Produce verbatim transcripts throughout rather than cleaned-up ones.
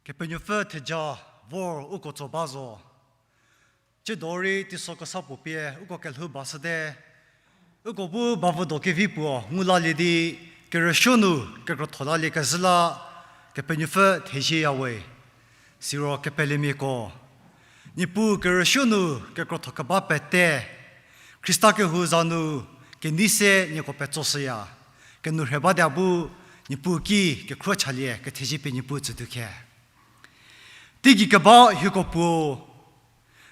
Kepenuopfü theja vor uko tso ba zo. Tsiedo rei teiso kesa puo pie uko kelhou ba shüte. Uko bu bavüdo kevi puo ngu lalie di kerüsuo nu kekrotho lalie kezhü la Kepenuopfü thezieyawe. Siro kepelemiako, Niepuu kerüsuo nu kekrotho keba pete, Khrista kehou za nu kenei se nieko petsoshüya. Kenourhei bate bu Niepuu ki kekhruo chalie kethezie pie Niepuu tsütuo khe. Teigei keba hieko Puo,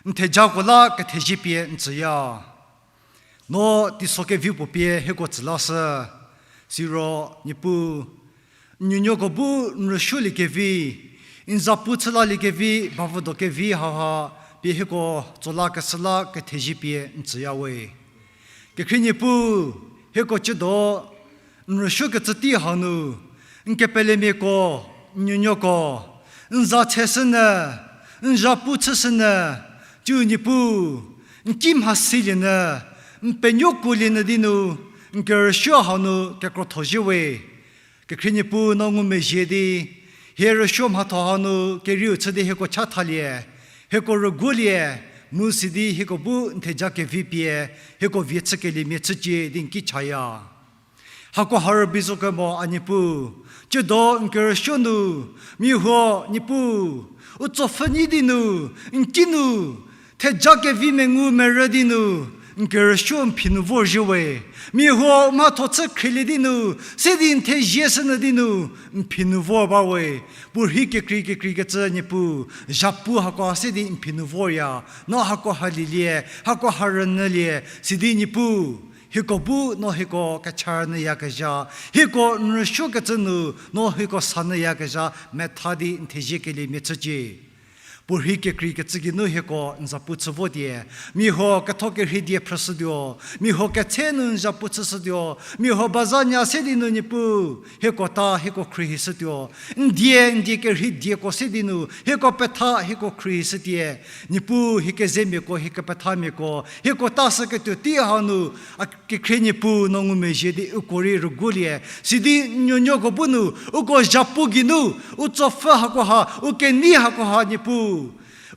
n thejako la kethezie pie n tsüya. No teiso kevi puo pie hieko tsü lashü. Siro Niepuu, n nuonuoko bu n rüsuoliekevi, n zapu chü laliekevi, bavüdo kevi hauha pie hieko tso la keshü la kethezie pie n tsüyawe. Kekhrie Niepuu, hieko tsiedo n rüsuokecü tei hanu, n kepelemiako, n nuonuoko, n za cheshünyü, n zapu chüshünyü, tsiu Niepuu, n ki mhasilie nyü, n penuokuolie nyü di nu, n kerüsuo hanu kekrotho zhiewe. Kekhrie Niepuu, no ngumezhie di hie rüsuo mhatho hanu kerieu chü di hieko chathalie, hieko rüguolie, mu sidi hieko bu n theja kevi pie hieko vie chükeliemia chücie di n ki chaya. Hakoha rübei zo kemo a Niepuu, tsiedo n kerüsuo nu, mi huo Niepuu, u tsopfhü nyi di nu, n ki nu, theja kevi mengu merü di nu, n kerüsuo n phi nu vor zhiewe. Mi huo mhatho chü khrielie di nu, se di n thezie shünyü di nu, n phi nu vor bawe. Puorhi kekrei kekreikecü Niepuu, zhapu hakoha se di n phi nu vorya, no hakoha lielie, hakoha rünyülie, sidi Niepuu, hieko bu no hieko kecha rünyüyakezha, hieko n rüsuokecü nu no hieko sanyüyakezha metha di n theziekeliemia chücie. Puorhi kekreikecü geinu hieko n zapu chü votie, mi huo ketho kerhei die phrüshütuo, mi huo ketse nu n zapu chüshütuo, mi huo bazanya se di nu Niepuu, hieko ta hieko khruohishütuo, n die n die kerhei dieko se di nu hieko petha hieko khruohishütie. Niepuu, hie kezemiako, hie kepethamiako, hieko ta shüketuo tei hanu, a kekhrie Niepuu, no ngumezhie di uko rei rüguolie, sidi n nuonuoko bu nu uko zhapu geinu, u tsopfhü hakoha, u kenei hakoha Niepuu,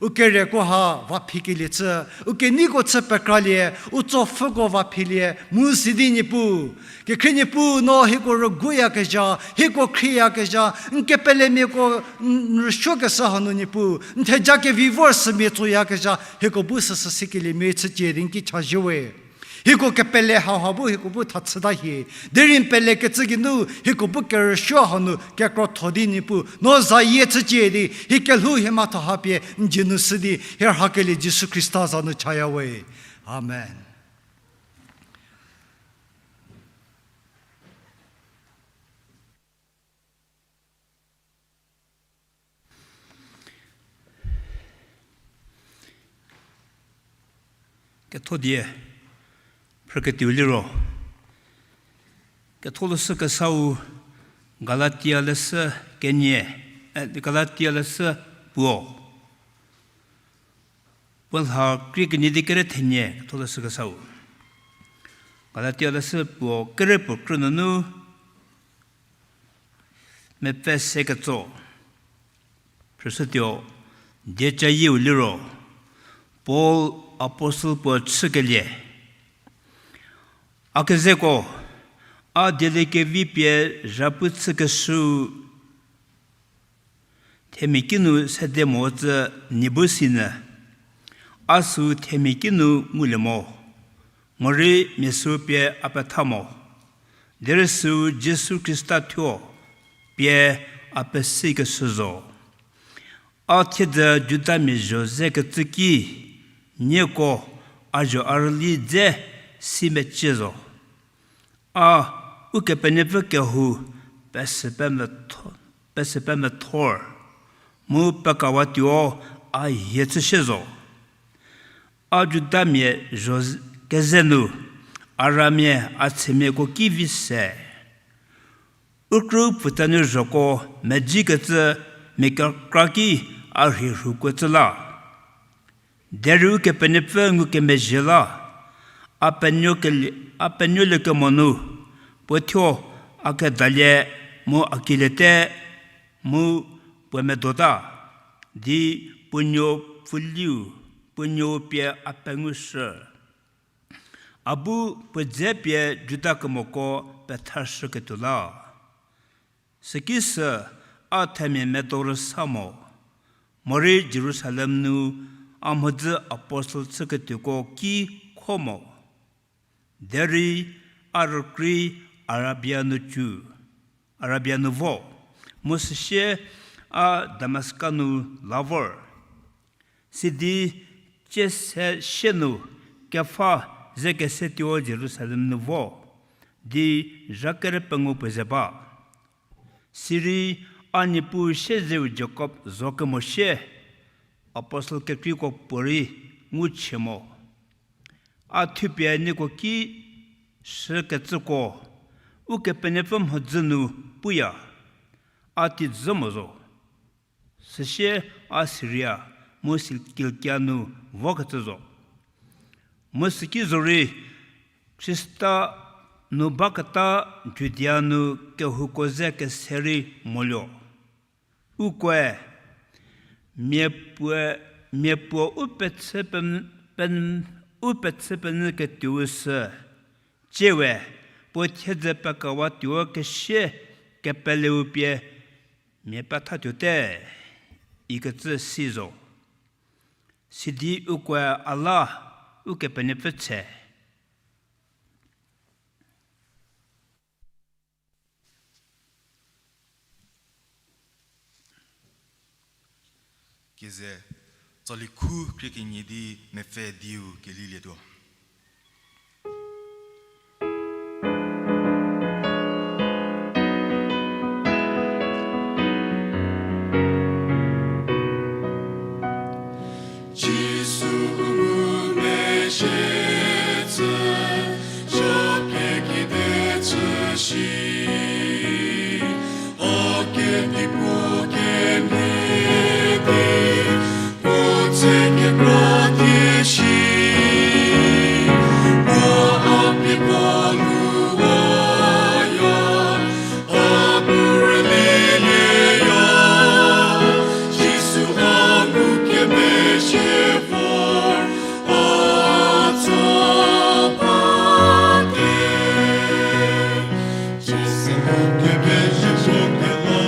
u kereko ha va phikelie chü, u keneiko chü pekralie, u tsopfhüko va philie, mu sidi Niepuu, kekhrie Niepuu, no hieko rüguoyakezha, hieko khrieyakezha, n kepelemiako, n rüsuokeshü hanu Niepuu, n theja kevi vor sümia tsoyakezha hieko bu süsü sikeliemia chücie di n ki chazhiewe. Hieko kepele hauha bu hieko bu tha chüta hie. Derei n pelekecü geinu hieko bu kerüsuo hanu kekrotho di Niepuu, no zayie chücie di hie kelhou hie mhatho ha pie n dzie nu shü di hie rhakelie Jisu Khrista za nu chayawe. Amen. Kethodie phrüketuo liro, Ketholeshü Kesau Galatia leshü kenie, eh, Galatia leshü puo, puo lha krie kenie di kere thenie Ketholeshü Kesau. Galatia leshü puo kere puo krü nunu mepfü se ketso. Phrüshütuo, diecayieu liro, Paul apostel puo chükelie. A kezeko, a dieliekevi pie zhapu chükeshüu themia kinu sede mo cü nie bu sinyü, a süu themia kinu ngulie mo, morei mia süu pie a petha mo, derei süu Jisu Khrista thuo pie a pesikeshü zo. A thiedzü Judamia zho zekecü ki, nieko a zho a rüli dze si mecie zo. A Ukepenuopfü kehou pesü pemetho-, pesü pemethor, mu pekawatuo a hie chüshie zo. A Judamia zho z-, keze nu, a ramia a tshemiako ki vi se. U krü pfutsa nu zhoko medzikecü mia kekra ki a rhie rhuko cü la. Derei Ukepenuopfü ngukemezhie la, a penuo kelie-, a penuoliekemo nu, puo thuo a kedalie mu a kiliete mu puo medota. di puo nuo pfuliu, puo nuo pie a pengushü. A bu puo dze pie Juda kemoko pethashüketuo la. Sükisü a themia medo rüsa mo, morei Jerusalem nu a mhodzü apostel chüketuoko ki kho mo. Derei a rükrei Arabia nu cü, Arabia nu vo, mu süsie a Damaska nu la vor. Sidi cie se sie nu Kefa ze kesetuo Jerusalem nu vo, di zha kere pengou puo ze ba. Sirei a niepuu siezeu Jakob zo kemo sie, apostel kekreiko puorei nguchie mo. A thupie nieko ki shükecüko Ukepenuopfü mhodzü nu puya, a tei dzü mo zo. Süsie a Siria mu Kilikia nu vokecü zo. Mu süki zorei Khrista nu baketa Judia nu kehouko ze kese rei moluo. Ukoe miapuo, miapuo u pechü pe, pe, u pechü penyü ketuou sü, tsiewe puo thiedze pekawa tuo kesie kepeleu pie mia pethatuote, ikecü si zo. Sidi ukoe a la Ukepenuopfü tse. Keze, tsali khu krie kenie di mepfü diu kelilietuo. Jisu u ngumezhietü, japie kide chü shi, a kedipuo kemhie di, puo tse kekra di shi, puo a pie puo nu wa ya, a bu rülielieya, Jisu a ngukemezhie vor, a tsa ba te. Jisu ngukemezhie vor kela,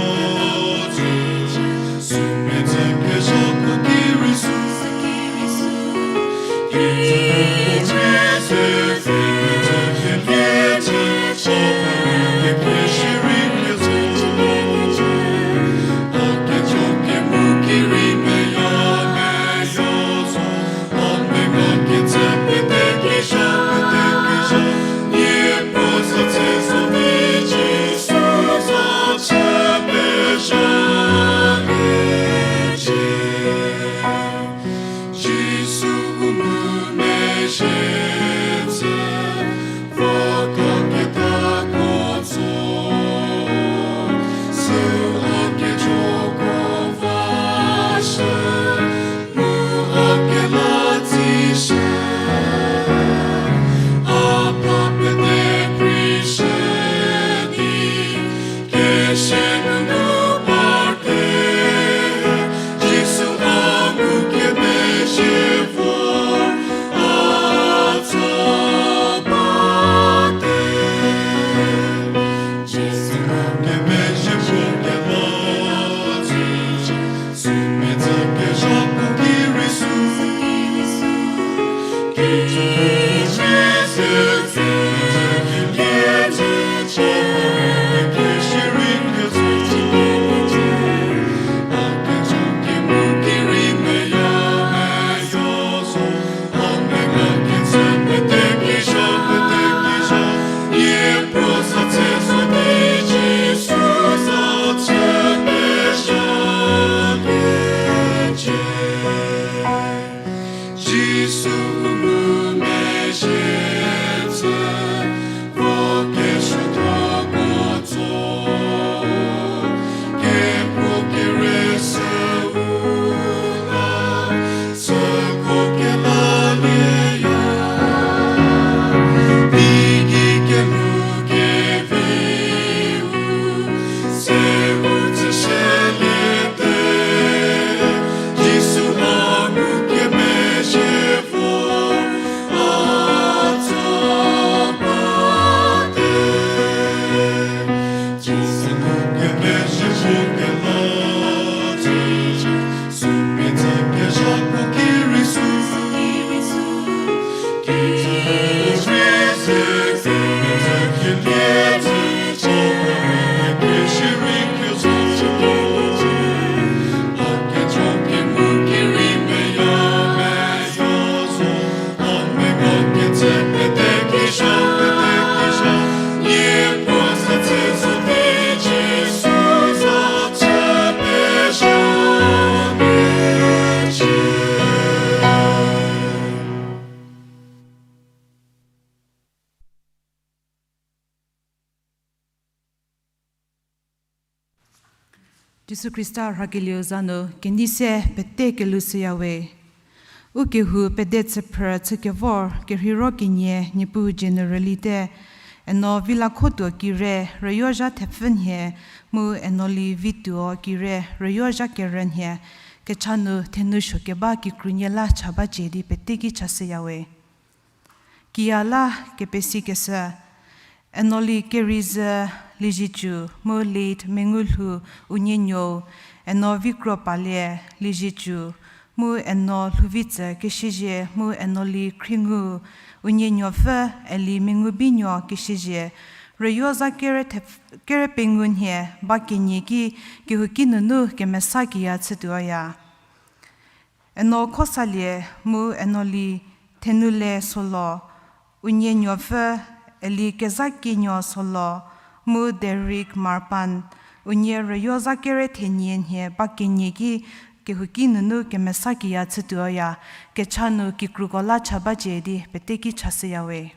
Jisu Khrista rhakelieu za nu kenei se pete kelhou shüyawe. U kehou pede chüphrü chükevor kerheiro kenie Niepuu generalite, eno Vilakhotuo kire rüyo zha thepfü nhie, mu eno Li Vituo kire rüyo zha kerü nhie, kecha nu thenu suo keba kikru nie la cha bacie di pete ki cha shüyawe. Kiya la kepesikeshü, eno Li Kerizü Liezietsu, mu late Mengulhou unie nuou, eno Vikropalie Liezietsu, mu eno Lhouvitsü Keshüzhie, mu eno Li Khriengu unie nuopfü, eli Mengubinuo Keshüzhie, rüyo zha kere pengou nhie ba kenie ki kehouki nunu kemesa kiya chütuoya. Eno Khosalie mu eno Li Thenule Solo, unie nuopfü, eli Kezakienuo Solo, mu Derrick Marpan, unie rüyo zha kere thenie nhie ba kenie ki kehouki nunu kemesa kiya chütuoya, kecha nu kikruko la cha bacie di pete ki cha shüyawe.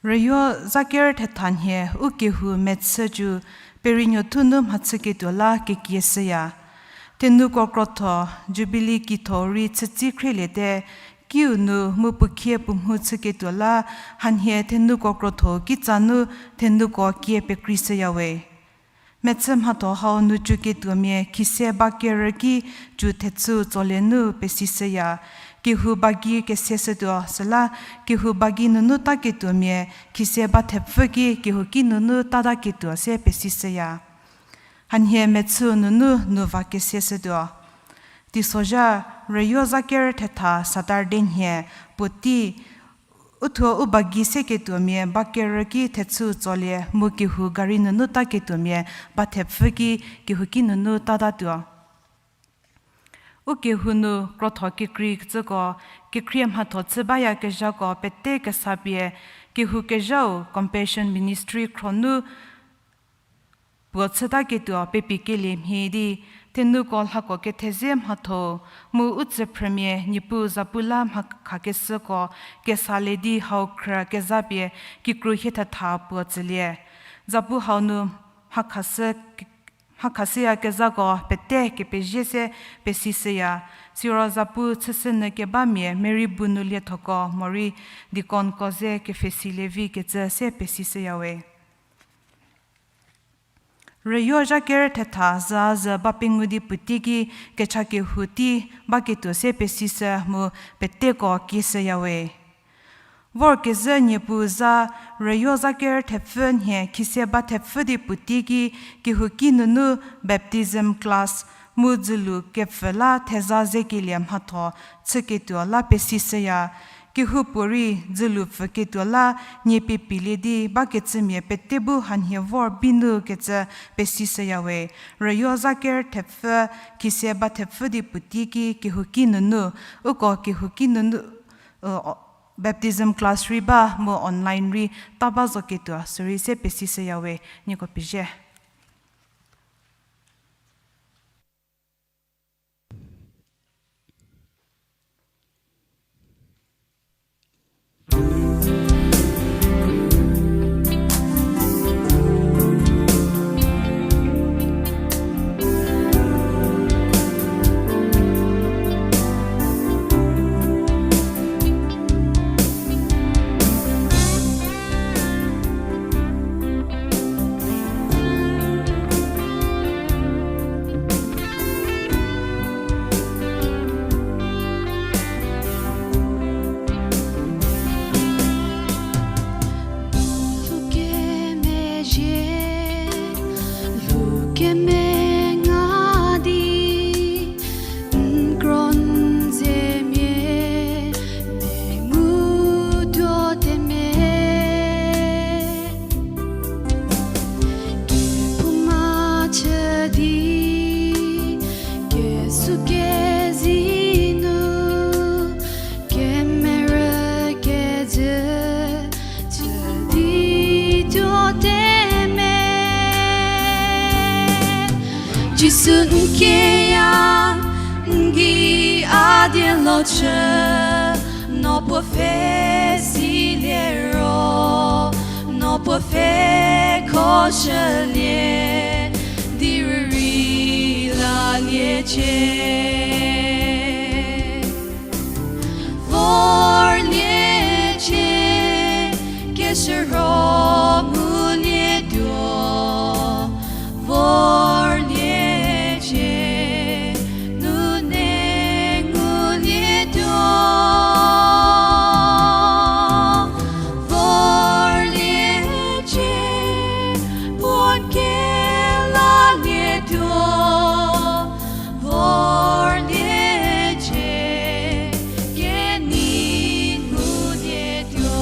Rüyo zha kere thetha nhie u kehou mechü cü perinuo thu nu mhachüketuo la kekie shüya. Thenuko krotho, Jubilee kitho rei chütsi khrieliete, kiu nu mu puokhie puo mhu chüketuo la, hanhie thenuko krotho kitsa nu thenuko kie pekrei shüyawe. Mechü mhatho hau nu cüketuomia khise ba kerü ki cü thechüu tsolie nu pesishüya. Kehou ba gei kese shütuo, süla kehou ba gei nunu taketuomia khise ba thepfü ki kehouki nunu tataketuo se pesishüya. Hanhie mechüu nunu nu va kese shütuo. Teisozha rüyo zha ker thetha Saturday nhie puotei uthuo u ba gei seketuomia ba kerü ki thechüu tsolie mu kehou gari nunu taketuomia ba thepfü ki kehouki nunu tatatuo. U kehou nu krotho kekreikecüko, kekhrie mhatho chü bayakezhako pete kesapie, kehou kezhau Compassion Ministry khro nu puo chütaketuo pepikelie mhie di, thenuko lhako kethezie mhatho, mu u tsüphrümia Niepuu zapu la mhakhakeshüko kesalie di hau khrü kezapie kikru hie thetha puo tsülie. Zapu hau nu mhakhashüyakezhako pete kepezie se pesishüya. Siro zapu chüshünyü kebamia Mary bu nu liethoko morei deaconko ze kepfhesilie vi kecü se pesishüyawe. Rüyo zha ker thetha za zü ba pengou di puotei ki kecha kehou tei baketuo se pesishü mu peteko kieshüyawe. Vorkezhü Niepuu za rüyo zha ker thepfü nhie khise ba thepfü di puotei ki kehouki nunu baptism class mu dzülu kepfü la theza zekelie mhatho chüketuo la pesishüya. Kehoupuorei dzülu pfüketuo la nie pepilie di bakecümia pete bu hanhie vor binu kecü pesishüyawe. Rüyo zha ker thepfü khise ba thepfü di puotei ki kehouki nunu, uko kehouki nunu baptism class rei ba mu online rei ta ba zoketuo sürei se pesishüyawe. Nieko pezie. Lhoukemezie, lhoukemenga di, n kro n zemia, mengu tuote me. Kephouma chü di, kesukezei nu, kemerü kejü chü di tuote me. Jisu n kieya, n gei a die lo chü, no puo pfhe silie ro, no puo pfhe khoshülie. Vorliecie, keshürho ngulietuo. Vorliecie, nune ngulietuo. Vorliecie, puo kelalietuo. Vorliecie, kenei ngulietuo.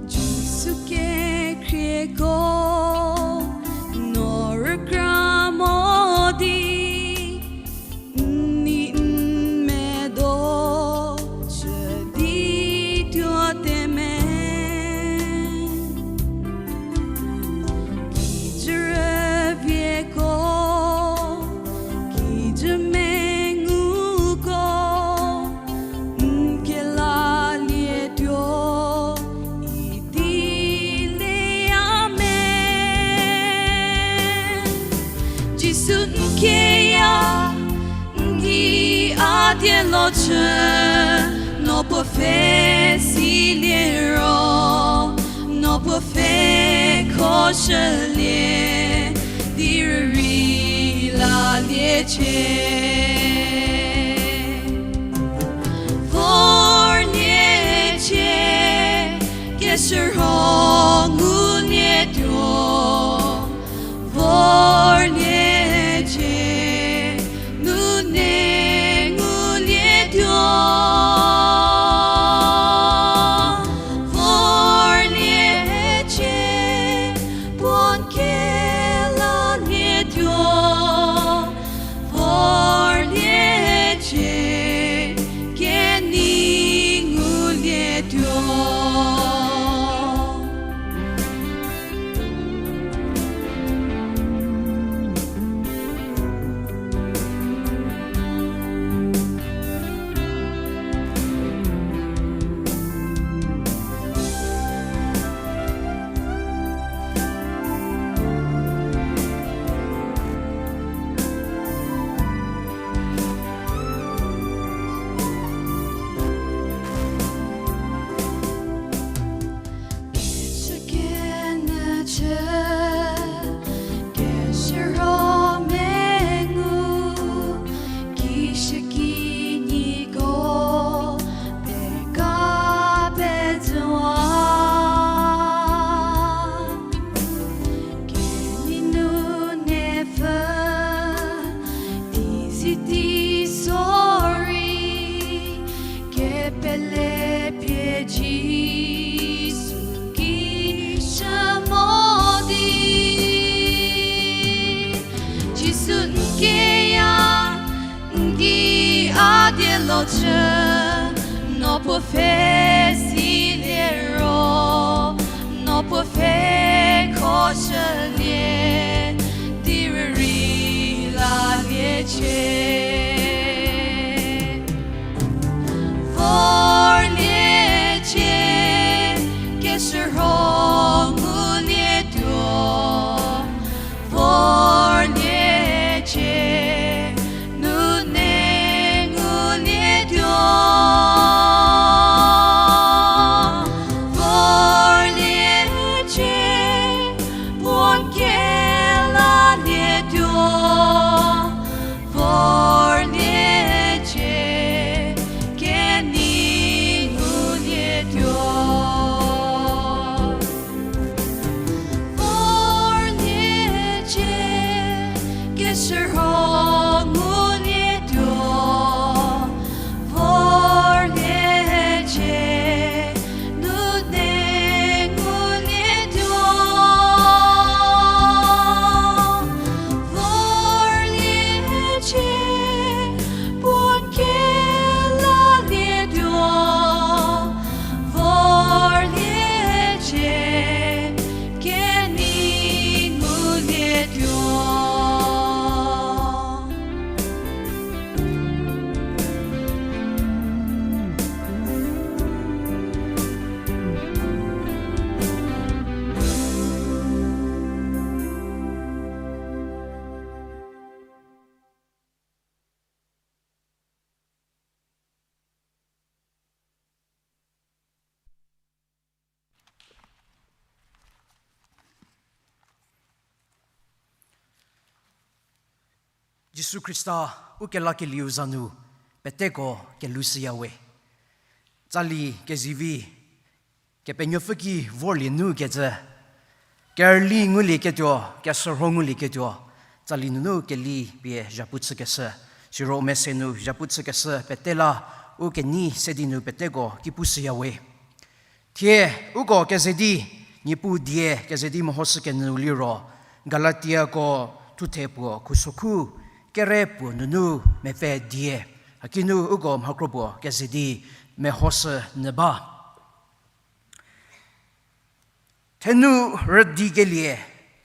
Jisu kekhrieko, no rükra mo di, n nei n medo chü di tuote me. Kijü rüvieko, kijü menguko, n kelalietuo idi leya me. Jisu n keya, n gei a die lo chü, no puo pfhe silie ro, no puo pfhe khoshülie di rürei laliecie. Vorliecie, keshürho ngulietuo. Vorliecie, nune ngulietuo. Vorliecie, puo kelalietuo. Vorliecie, kenei ngulietuo. Keshükenyü chü, keshürho mengu, kishükinyiko peka pezhüwa. Kenei nunepfü, di si di sorry, kepele pie Jisu ki shü mo di. Jisu n keya, n gei a die lo chü, no puo pfhe silie ro, no puo pfhe khoshülie di rürei laliecie. Vorliecie, keshürho ngulietuo. Vorliecie, nune ngulietuo. Vorliecie, puo kelalietuo. Vor Jisu Khrista u kelakelieu za nu peteko kelushüya we. Tsali kezivi, Kepenuopfü ki vorlie nu kecü, kerüli ngulieketuo, kesürho ngulieketuo, tsali nunu keli pie zhapu chükeshü, siro mese nu zhapu chükeshü pete la, u kenei se di nu peteko ki pushüya we. Thie, uko kezedi, Niepuu die kezedi mehoshü kenyü liro, Galatiako thuthe puo khusokhu, kere puo nunu mepfü die, hakinu uko mhakro puo kezedi mehoshü nyü ba. Thenu rüdikelie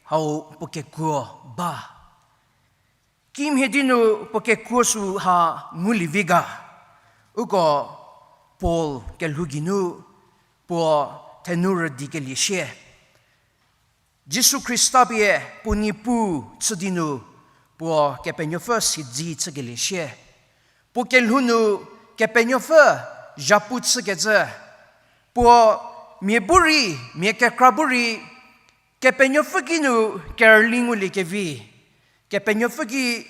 hau puo kekuo ba. Kimhie di nu puo kekuo süha ngulievi ga, uko Paul kelhou geinu puo thenu rüdikelie sie. Jisu Khrista pie puo Niepuu chü di nu puo Kepenuopfü siedze chükelie sie. Puo kelhou nu Kepenuopfü zhapu chükecü, puo mia bu rei, mia kekra bu rei, Kepenuopfü ki nu kerüli nguliekevi, Kepenuopfü ki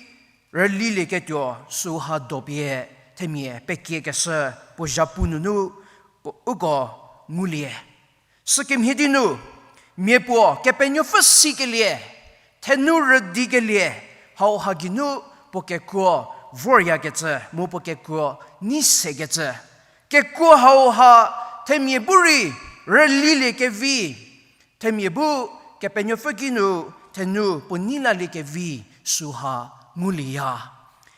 rülilieketuo süha dopie themia pekiekeshü puo zhapu nunu puo uko ngulie. Sükemhie di nu, mia puo Kepenuopfü sikelie, thenu rüdikelie, hauha geinu puo kekuo voryakecü, mu puo kekuo nei sekecü. Kekuo hauha themia bu rei rüliliekevi, themia bu Kepenuopfü ki nu thenu puo nei laliekevi süha ngulieya.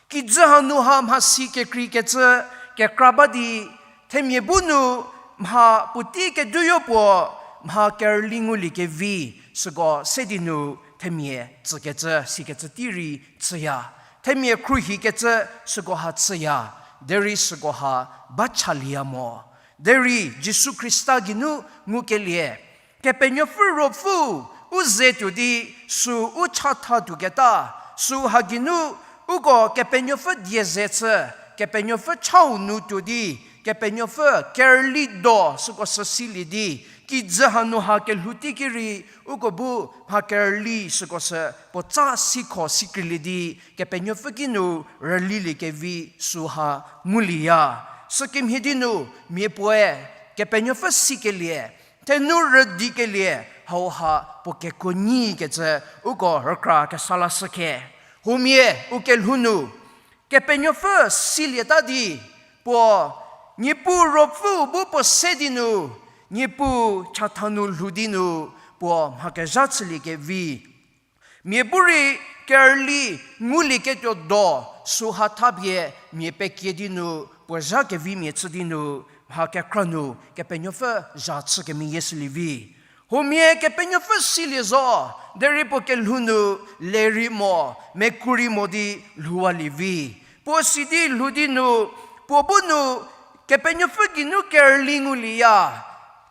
Kijü hanu ha mhasi kekreikecü kekra ba di, themia bu nu mha puotei keduyo puo mha kerüli nguliekevi, süko se di nu themia tsükecü, sikecü tei rei chüya. Themia khruohikecü süko ha chüya, derei süko ha ba chalieya mo. Derei Jisu Khrista geinu ngukelie, Kepenuopfü Ruopfü u ze tuo di, sü u chatha tuoketa, süha geinu uko Kepenuopfü die ze chü, Kepenuopfü chau nu tuo di, Kepenuopfü kerüli do süko sü silie di, kijü hanu ha kelhou teiki rei uko bu mha kerüli süko sü puotsa sikho sikreilie di, Kepenuopfü ki nu rüliliekevi süha ngulieya. Sükemhie di nu, mia puoe Kepenuopfü sikelie, thenu rüdikelie, hauha puo kekuo nyikecü uko rükra kesa lashü khe. Huomia u kelhou nu, Kepenuopfü silieta di, puo Niepuu Ruopfü bu puo se di nu, Niepuu chatha nu lhou di nu, puo mha kezha chüliekevi, mia bu rei kerüli ngulieketuo do süha thapie mia pekie di nu, puo zha kevimia chü di nu, mha kekra nu Kepenuopfü zha chü kemeyie shülie vi. Huomia Kepenuopfü silie zo, derei puo kelhou nu lerei mo, mekurei mo di lhouwalie vi. Puo si di lhou di nu, puo bu nu Kepenuopfü geinu kerüli ngulieya,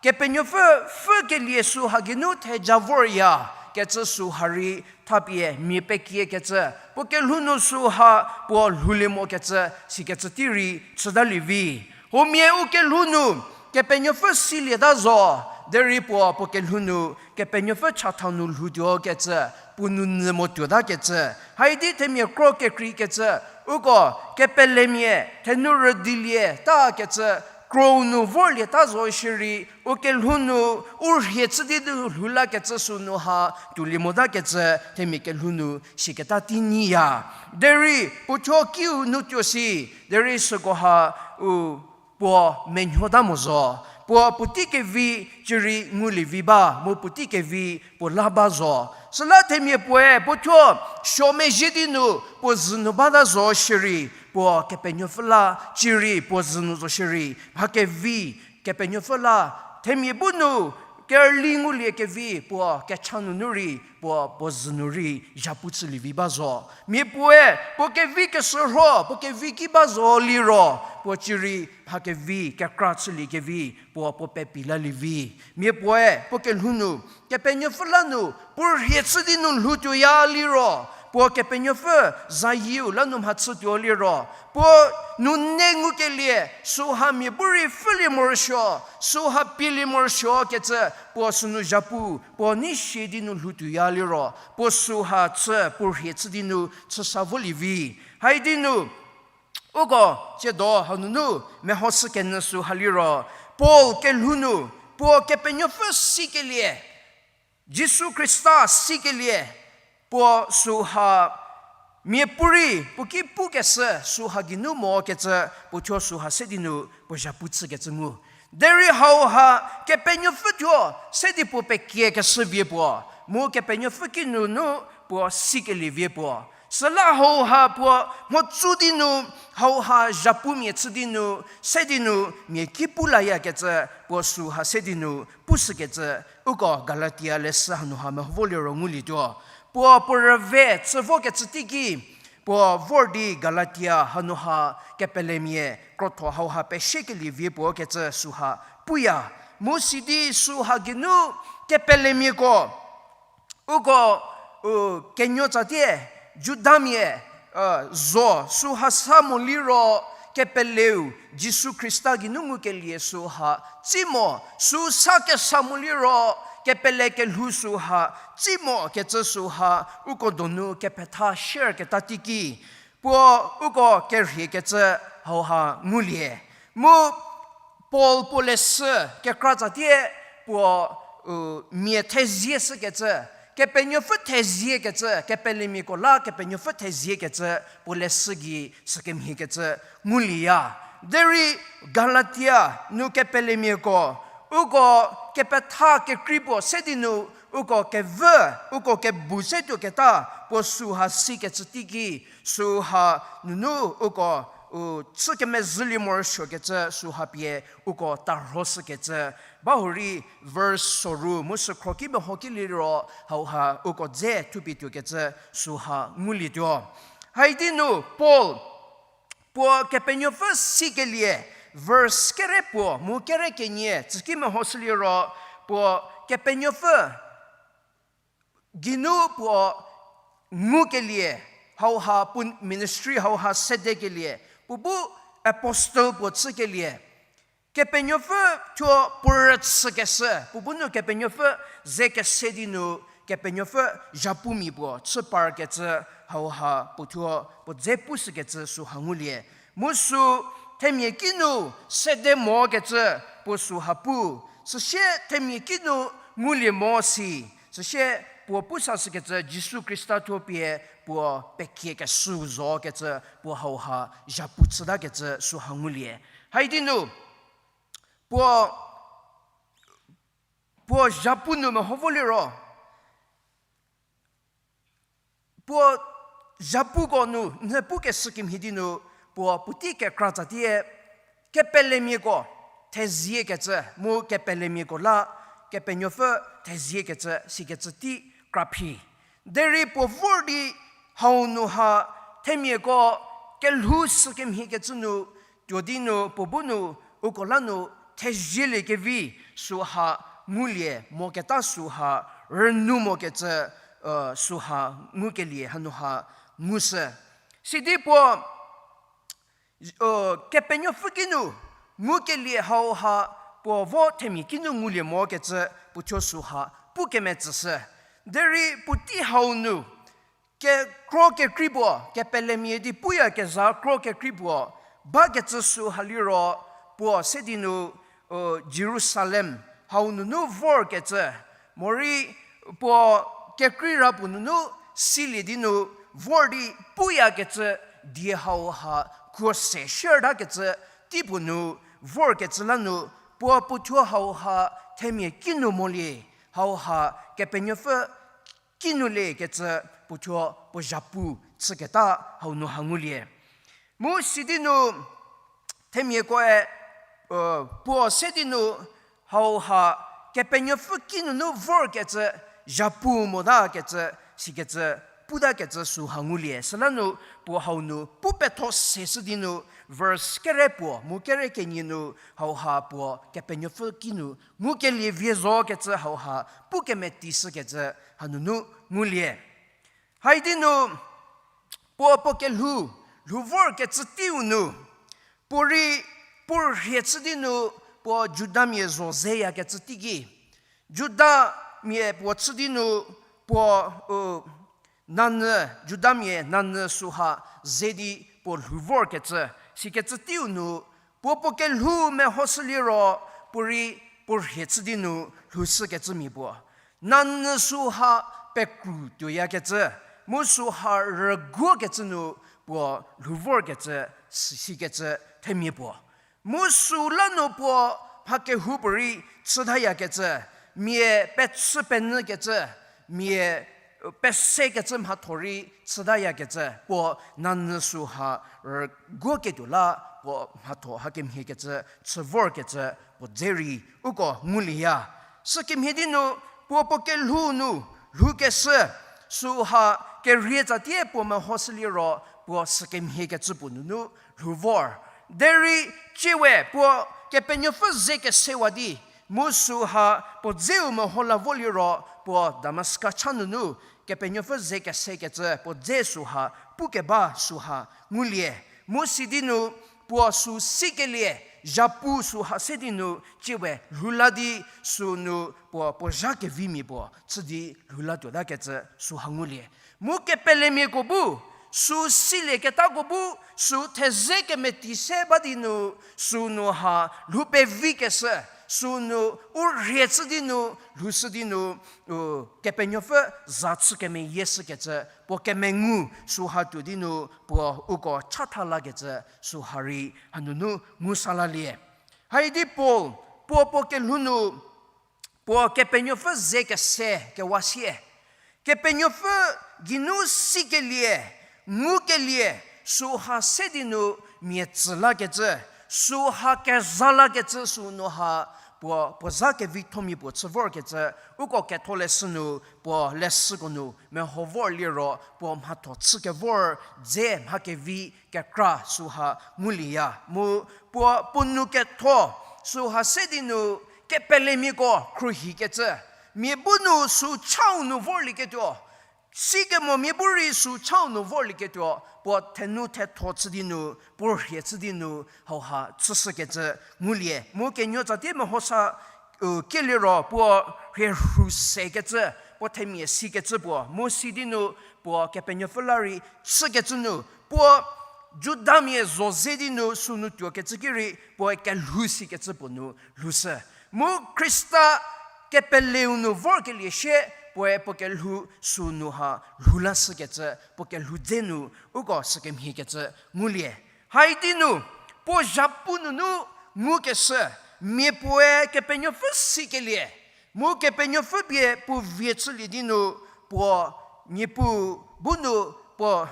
Kepenuopfü pfhükelie süha geinu theja vorya kecü süha rei thapie mia pekiekecü, puo kelhou nu süha puo lhoulie mokecü, sikecü tei rei chütalie vi. Huomia u kelhou nu Kepenuopfü silieta zo, derei puo puo kelhou nu Kepenuopfü chatha nu lhoutuo kecü, puo nounyü mo tuota kecü, haidi themia kro kekreikecü, uko kepelemia thenu rüdilieta kecü, kro nu vorlieta zo shierei, u kelhou nu u rhie chü di lhou lakecü sünu ha tuolie mota kecü, themia kelhou nu siketa tei nyiya. Derei puothuo kiu nu tuo si, derei süko ha u puo menuota mo zo, puo puotei kevi cierei ngulievi ba, mu puotei kevi puo la ba zo. Süla themia puoe puothuo suo mezhie di nu puo zhü nu bata zo shierei, puo Kepenuopfü la cierei puo zhü nu zo shierei, mha kevi Kepenuopfü la themia bu nu kerüli ngulie kevi puo kecha nunu rei, puo puo zhü nu rei zhapu chülie vi ba zo. Mia puoe puo kevi keshürho, puo kevi ki ba zo liro, puo cierei mha kevi kekra chülie kevi puo puo pepi lalie vi. Mia puoe puo kelhou nu Kepenuopfü la nu puo rhie chü di nu lhoutuoya liro, puo Kepenuopfü zayieu la nu mhachütuo liro, puo nune ngukelie, süha mia bu rei pfhülie morosuo, süha pielie morosuo kecü, puo sünu zhapu, puo nei sie di nu lhou tuoya liro, puo süha chü, puo rhie chü di nu chüsa volie vi. Hai di nu, uko, tsiedo hanunu, mehoshü kenyü süha liro, Paul kelhou nu, puo Kepenuopfü sikelie, Jisu Khrista sikelie, puo süha mia pu rei puo ki pukeshü süha geinu mo kecü puo thuo süha se di nu puo zhapu chükecü ngu. Derei hauha Kepenuopfü thuo se di puo pekiekeshü vie puo, mu Kepenuopfü kinunu puo sikelie vie puo. Süla hauha puo mhodzü di nu, hauha zhapumia chü di nu, se di nu mia ki pu layakecü puo süha se di nu pushükecü, uko Galatia leshü hanu ha meho vo liro ngulietuo. Puo puo rüve chü vokecü teiki, puo vor di Galatia hanu ha kepelemia krotho hauha pesiekelie vie puo kecü süha puya. Mu sidi süha geinu kepelemiako, uko, u, kenuo tsatie, Judamia, u, zo süha sa mo liro kepeleu Jisu Khrista geinu ngukelie süha tsi mo, sü sa kesa mo liro kepele kelhou süha tsi mo kecü süha uko donu kepetha share keta teiki, puo uko kerhiekecü hauha ngulie. Mu Paul puo leshü kekra tsatie puo, u, mia thezie shükecü, Kepenuopfü theziekecü, kepelemiako la Kepenuopfü theziekecü, puo leshü gei sükemhiekecü ngulieya. Derei Galatia nu kepelemiako, uko kepetha kekrei puo se di nu, uko kevü, uko kebu se tuoketa puo süha sikecü teiki, süha nunu uko, u, chü kemezhülie morosuokecü süha pie uko tarhoshükecü. Bahurei verse soru mu sükhro ki meho ki liro hauha uko dze thupie tuokecü süha ngulietuo. Hai di nu Paul, puo Kepenuopfü sikelie, verse kere puo mu kere kenie tsüki mehoshü liro, puo Kepenuopfü geinu puo ngukelie, hauha puo ministry hauha sedekelie, puo bu apostle puo chükelie, Kepenuopfü thuo puo rüchükeshü, puo bu nu Kepenuopfü ze kese di nu, Kepenuopfü zhapumia puo chü parkecü hauha puo thuo puo dze pushükecü süha ngulie. Mu sü themia kinu sede mokecü puo süha pu, süsie themia kinu ngulie mo si, süsie puo pusashükecü Jisu Khrista thuo pie puo pekiekeshü zokecü puo hauha zhapu chütakecü süha ngulie. Hai di nu, puo, puo zhapu nu meho vo liro, puo zhapuko nu nhie pukeshü kemhie di nu, puo puotei kekra tsatie, kepelemiako theziekecü mu kepelemiako la Kepenuopfü theziekecü sikecü tei kraphi. Derei puo vor di hau nu ha themiako kelhou sükemhiekecü nu tuo di nu puo bu nu uko la nu thezieliekevi süha ngulie moketa süha rünu mokecü, süha ngukelie hanu ha ngushü. Sidi puo Kepenuopfü kinu ngukelie hauha puo vo themia kinu ngulie mokecü puo thuo süha pukemetsüshü. Derei puotei hau nu kekro kekrei puo, kepelemia di puyakezha kro kekrei puo bakecü süha liro, puo se di nu Jerusalem hau nunu vorkecü, morei puo kekreira puo nunu silie di nu vor di puyakecü die hauha kuo se shiertakecü teipuo nu vorkecü la nu puo puothuo hauha themia kinu molie, hauha Kepenuopfü kinu lekecü puothuo puo zhapu chüketa hau nu ha ngulie. Mu sidi nu themiakoe puo se di nu hauha Kepenuopfü kinunu vorkecü zhapu motakecü sikecü putakecü süha ngulie. Süla nu puo hau nu pu petho seshü di nu verse kere puo mu kere kenie nu hauha puo Kepenuopfü kinu ngukelie vie zokecü hauha pukemeti shükecü hanunu ngulie. Hai di nu puo puo kelhou lhou vorkecü teiu nu Puorei, puo rhie chü di nu, puo Judamia zo zeyakecü teiki, Judamia puo chü di nu, puo, u, nanyü, Judamia nanyü süha ze di puo lhou vorkecü, sikecü teiu nu, puo puo kelhou mehoshüliro, puorei puo rhie chü di nu lhoushükecü mia puo. Nanyü süha pekru tuoyakecü, mu süha rüguokecü nu puo lhou vorkecü, si-, sikecü themia puo. Mu süla nu puo mha kehoupuorei chütayakecü, mia pechü penyükecü, mia pesekecü mhatho rei chütayakecü, puo nanyü süha rüguoketuo la puo mhatho hakemhiekecü chü vorkecü puo dze rei uko ngulieya. Sükemhie di nu puo puo kelhou nu lhoukeshü, süha kerie tsatie puo mehoshüliro puo sükemhiekecü puo nunu lhou vor. Derei ciewe puo Kepenuopfü ze kesewa di, mu süha puo dzeu meho la voliro puo Damaska cha nunu Kepenuopfü ze kesekecü puo dze süha pukeba süha ngulie. Mu si di nu puo sü sikelie, zhapu süha se di nu ciewe lhou la di sünu puo puo zha kevimia puo chü di lhou la tuotakecü süha ngulie. Mu kepelemiako bu, sü silieketako bu, sü theze kemeti se ba di nu, sünu ha lhou pevikeshü, sünu u rhie chü di nu, lhoushü di nu, u, Kepenuopfü za chü kemeyieshükecü, puo kemengu süha tuo di nu, puo uko chatha lakecü süha rei hanunu ngu sa lalie. Haidi Paul, puo puo kelhou nu, puo Kepenuopfü ze kese kewa sie, Kepenuopfü geinu sikelie, ngukelie, süha se di nu mia tsü lakecü, süha keza lakecü sünu ha, puo puo za kevithomia puo chü vorkecü, uko ketholeshü nu, puo leshüko nu meho vor liro, puo mhatho chü kevor dze mha kevi kekra süha ngulieya. Mu puo puo nou ketho süha se di nu kepelemiako khruohikecü, mia bu nu sü chau nu vorlieketuo, sikemo mia bu rei sü chau nu vorlieketuo, puo thenu thetho chü di nu, puo rhie chü di nu, hauha chüshükecü ngulie. Mu kenuo tsatie mehosa, u, kieliro puo rhie rhu sekecü, puo themia sikecü puo, mu si di nu puo Kepenuopfü la rei chükecü nu, puo Judamia zo ze di nu sünu tuokecü ki rei, puoe kelhou sikecü puo nu lhoushü. Mu Khrista kepeleu nu vorkelie sie, puoe puo kelhou sünu ha lhou lashükecü, puo kelhou dze nu uko sükemhiekecü ngulie. Haidi nu, puo zhapu nunu ngukeshü, mia puoe Kepenuopfü sikelie, mu Kepenuopfü pie puo vie chülie di nu, puo Niepuu bu nu, puo,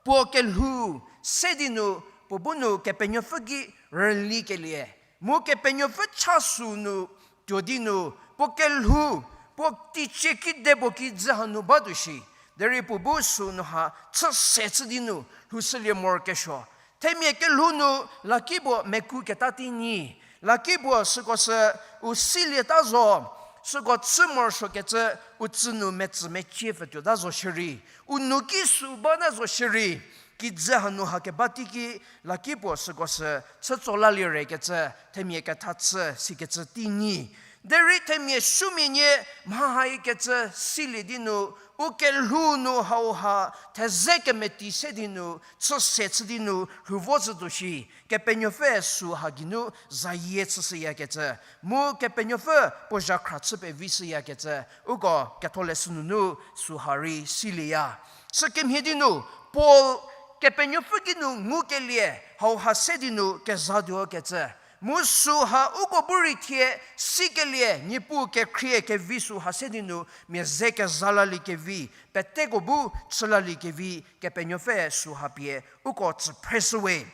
puo kelhou se di nu, puo bu nu Kepenuopfü ki rülikelie, mu Kepenuopfü cha sünu tuo di nu, puo kelhou, puo teicie kidepuo kijü hanu batuo shi, derei puo bu sünu ha chü se chü di nu lhoushülie morokesuo. Themia kelhou nu lakipuo mekuketa tei nyi, lakipuo süko sü u silieta zo, süko chü morosuokecü u tsü nu metsü mecie pfütuota zo shierei, u nou ki sü bata zo shierei, kijü hanu ha keba teiki lakipuo süko sü chütso lalie rekecü themia ketha chü sikecü tei nyi. Derei themia supuomia nie mha haikecü silie di nu, u kelhou nu hauha theze kemeti se di nu, chü se chü di nu lhou vo zhütuo shi, Kepenuopfü süha geinu zayie chüshüyakecü, mu Kepenuopfü puo zhakhra chü pevishüyakecü, uko ketholeshü nunu süha rei silieya. Sükemhie di nu, Paul Kepenuopfü ki nu ngukelie hauha se di nu kezatuokecü, mu süha uko bu rei thie sikelie Niepuu kekhrie kevi süha se di nu mia ze keza laliekevi, peteko bu chü laliekevi, Kepenuopfü süha pie uko tsü phreshüwe.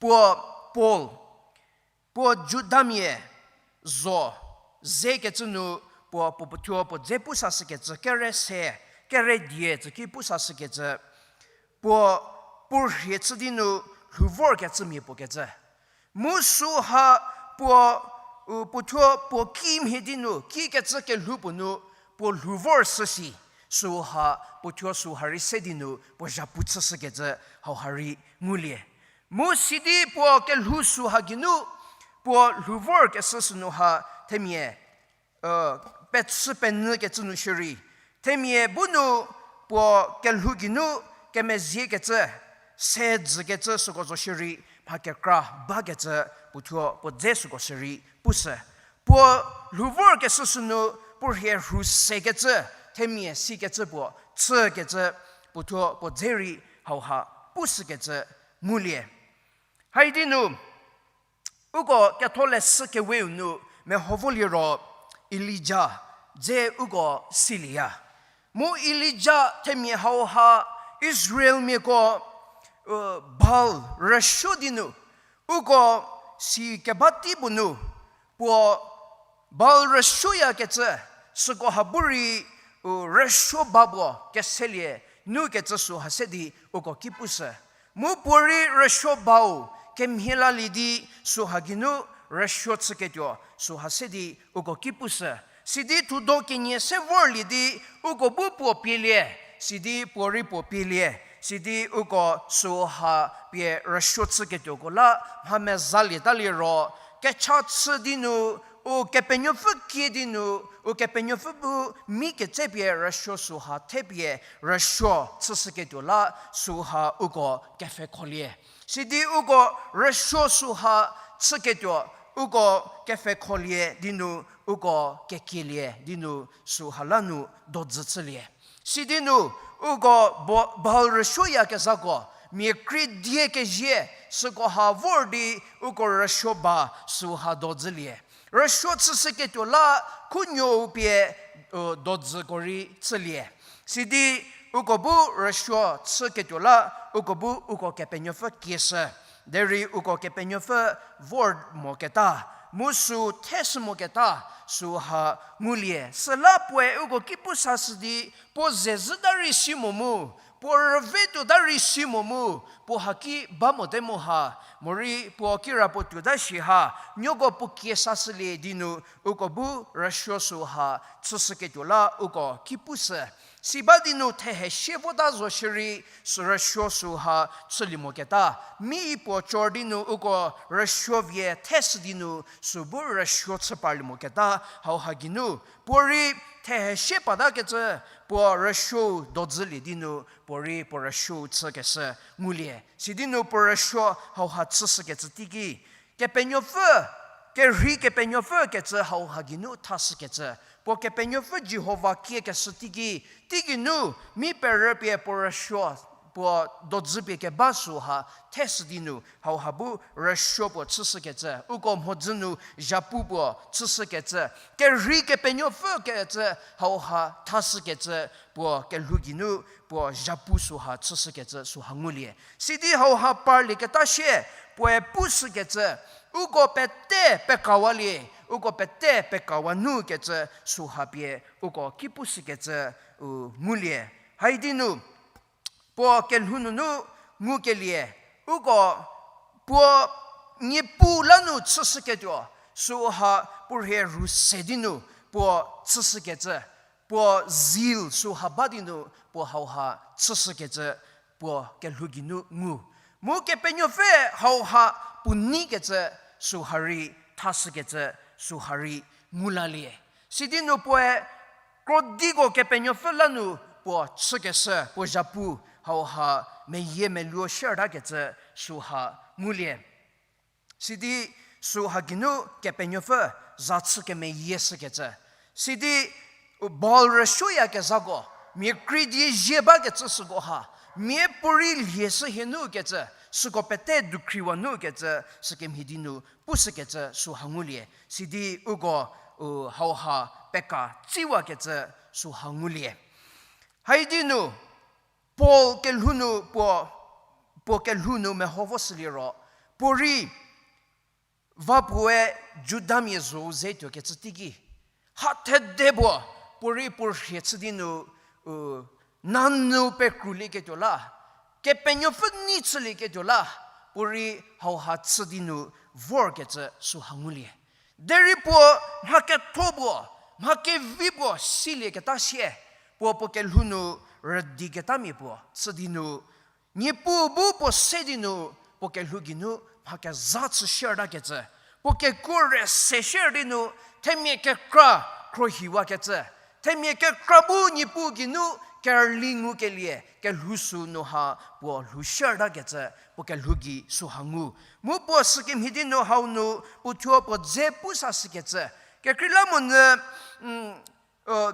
Puo Paul, puo Judamia zo zekecü nu, puo puo puothuo puo dze pu sashükecü kere se, kere die tsüki pu sashükecü, puo puo rhie chü di nu lhou vorkecümia puo kecü. Mu süha puo, u, puothuo puo kimhie di nu, kikecü kelhou puo nu, puo lhou vor shü si, süha puothuo süha rei se di nu puo zhapu chüshükecü hauha rei ngulie. Mu sidi puo kelhou süha geinu, puo lhou vorkeshü sünu ha themia, pechü penyü kecü nu shierei, themia bu nu puo kelhou geinu kemezhie kecü, se dzü kecü süko zo shierei, mha kekra bakecü puothuo puo dze süko shierei pushü. Puo lhou vorkeshü sünu puo rhie rhu se kecü, themia si kecü puo chü kecü puothuo puo dze rei hauha pushü kecü ngulie. Haidi nu, uko ketholeshü keweu nu meho vo liro Elija dze uko silieya. Mu Elija themia hauha Israelmiako, Baal rüsuo di nu, uko si keba tei puo nu, puo Baal rüsuoyakecü, süko ha bu rei, rüsuo ba puo keselie nu kecü süha se di uko ki pushü. Mu puorei rüsuo bau kemhie lalie di süha geinu rüsuo chüketuo süha se di uko ki pushü. Sidi thudo kenie se vorlie di uko bu puo pielie, sidi puorei puo pielie, sidi uko süha pie rüsuo chüketuoko la mha mezalieta liro, kecha chü di nu, Ukepenuopfü kie di nu, Ukepenuopfü bu mi ketsepie rüsuo süha thepie rüsuo chüshüketuo la süha uko kepfhekholie. Sidi uko rüsuo süha chüketuo, uko kepfhekholie di nu, uko kekielie di nu süha la nu dodzü chülie. Sidi nu uko Baal rüsuoyakezhako mia krie die kezie süko ha vor di uko rüsuo ba süha dodzülie. Rüsuo chüshüketuo la khunuou pie dodzüko rei chülie. Sidi uko bu rüsuo chüketuo la uko bu uko Kepenuopfü kieshü. Derei uko Kepenuopfü vor moketa, mu sü theshü moketa, süha ngulie. Süla puoe uko ki pu sashü di, puo zezhüta rei si mo mu, puo rüvetuota rei si mo mu, puo haki ba mote mo ha, morei puo kirapuo tuota shi ha, nuoko puo kie sashülie di nu, uko bu rüsuo süha chüshüketuo la uko ki pushü. Si ba di nu thehe sie vota zo shierei, sü rüsuo süha chülie moketa, mi puo cor di nu uko rüsuo vie theshü di nu sü bu rüsuo chü parlie moketa, hauha geinu puorei thehe sie patakecü puo rüsuou dodzülie di nu puorei puo rüsuou chükeshü ngulie. Sidi nu puo rüsuo hauha chüshükecü teiki, Kepenuopfü, kerhei Kepenuopfü kecü hauha geinu thashükecü, puo Kepenuopfü Jihova kiekeshü teiki, teigei nu mi perüpie puo rüsuo, puo dodzüpie keba süha theshü di nu hauha bu rüsuo puo chüshükecü, uko mhodzü nu zhapu puo chüshükecü, kerhei Kepenuopfü kecü hauha thashükecü, puo kelhou geinu puo zhapu süha chüshükecü süha ngulie. Sidi hauha parlieketa sie, puoe pushükecü, uko pete pekawalie, uko pete pekawa nu kecü süha pie uko ki pushükecü u ngulie. Haidi nu puo kelhou nunu ngukelie, uko puo Niepuu la nu chüshüketuo, süha puo rhie rhu se di nu puo chüshükecü, puo zeal süha ba di nu puo hauha chüshükecü, puo kelhou geinu ngu. Mu Kepenuopfü hauha puo neikecü süha rei thashükecü süha rei ngu lalie. Sidi nu puoe krodiko Kepenuopfü la nu puo chükeshü puo zhapu hauha meyie meluo shiertakecü süha ngulie. Sidi süha geinu Kepenuopfü za chü kemeyie shükecü. Sidi Baal rüsuoyakezhako mia krie die zie bakecü süko ha, miapuorei lieshü hie nu kecü, süko pete dukhriwa nu kecü, sükemhie di nu pushükecü süha ngulie. Sidi uko u hauha peka tsiwakecü süha ngulie. Haidi nu Paul kelhou nu puo, puo kelhou nu meho vo shüliro, puorei va puoe Judamia zhou ze tuokecü teiki, ha thede puo, puorei puo rhie chü di nu, u, nanyü pekrulieketuo la, Kepenuopfü nei chülieketuo la, puorei hauha chü di nu vorkecü süha ngulie. Derei puo mha ketho puo, mha kevi puo silieketa sie, puo puo kelhou nu rüdiketamia puo chü di nu, Niepuu bu puo se di nu, puo kelhou geinu mha kezha chü shiertakecü, puo kekuo re se shier di nu, themia kekra khrohiwakecü, themia kekra bu Niepuu geinu kerli ngukelie kelhou sünu ha puo lhou shiertakecü, puo kelhou gei süha ngu. Mu puo sükemhie di nu hau nu puo thuo puo dze pu sa shükecü. Kekreilamonyü,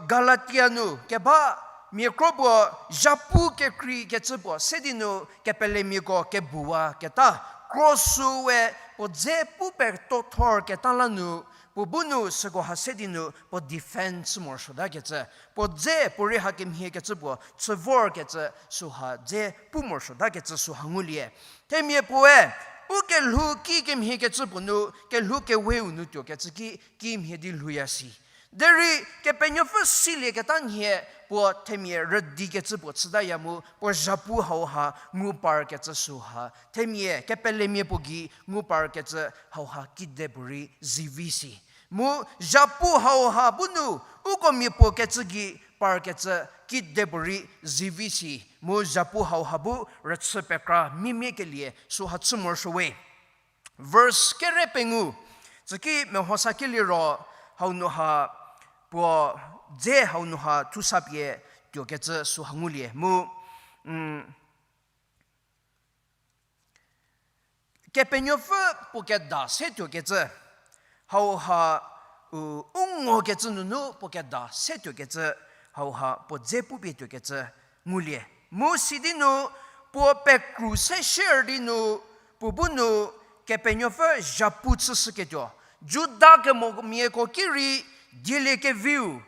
Galatia nu keba mia kro puo zhapu kekreikecü puo se di nu kepelemiako kebuwaketa, kro süe puo dze pu petothorketa la nu, puo bu nu süko ha se di nu puo defend chü morosuotakecü, puo dze puorei hakemhiekecü puo chü vorkecü süha dze pu morosuotakecü süha ngulie. Themia puoe u kelhou ki kemhiekecü puo nu, kelhou keweu nu tuokecü ki kimhie di lhouya si. Derei Kepenuopfü silieketa nhie puo themia rüdikecü puo chütaya mu puo zhapu hauha ngu parkecü süha, themia kepelemia puo gei ngu parkecü hauha kidepuorei zivi si. Mu zhapu hauha bu nu uko mia puo kecü gei parkecü kidepuorei zivi si. Mu zhapu hauha bu rüchü pekra miemiekelie süha chü morosuo we. Verse kere pengou, tsüki mehosa keliro, hau nu ha puo dze hau nu ha thusa pie tuokecü süha ngulie. Mu, Kepenuopfü puo keda se tuokecü, hauha, u, u ngokecü nunu puo keda se tuokecü, hauha puo dze pupie tuokecü ngulie. Mu sidi nu puo pekru se shier di nu, puo bu nu Kepenuopfü zhapu chüshüketuo, Juda kemomiako ki rei dieliekeviu,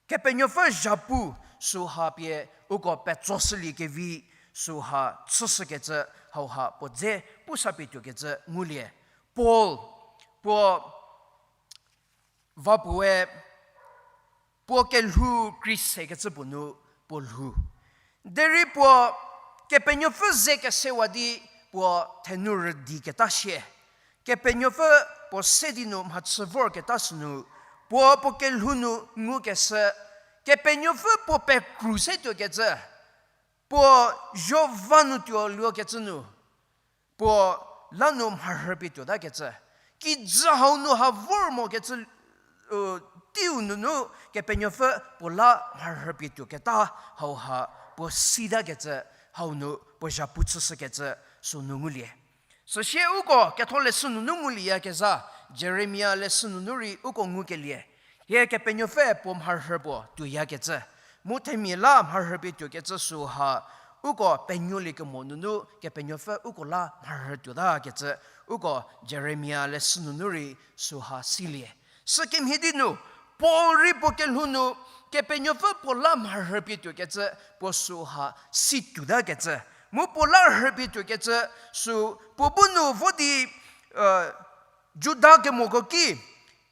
Kepenuopfü zhapu süha pie uko petsoshüliekevi süha chüshükecü hauha puo dze pu sa pie tuokecü ngulie. Paul, puo va puoe, puo kelhou kreisekecü puo nu puo lhou. Derei puo Kepenuopfü ze kesewa di puo thenu rüdiketa shie. Kepenuopfü puo se di nu mhachü vorketa sünu, puo puo kelhou nu ngukeshü, Kepenuopfü puo pekru se tuokecü, puo zho va nu tuo luokecü nu, puo la nu mharhü pie tuotakecü. Kijü hau nu ha vor mokecü, u, teiu nunu Kepenuopfü puo la mharhü pie tuoketa hauha puo sitakecü, hau nu puo zhapu chüshükecü sünu ngulie. Süsie uko ketholeshü nunu ngulieyakezha, Jeremia leshü nunu rei uko ngukelie, hie Kepenuopfü puo mharhü puo tuoyakecü, mu themia la mharhü pie tuokecü süha, uko penuoliekemo nunu Kepenuopfü uko la mharhü tuotakecü, uko Jeremia leshü nunu rei süha silie. Sükemhie di nu, Paul rei puo kelhou nu Kepenuopfü puo la mharhü pie tuokecü puo süha si tuotakecü, mu puo la rhü pie tuokecü sü puo bu nu vo di, Juda kemoko ki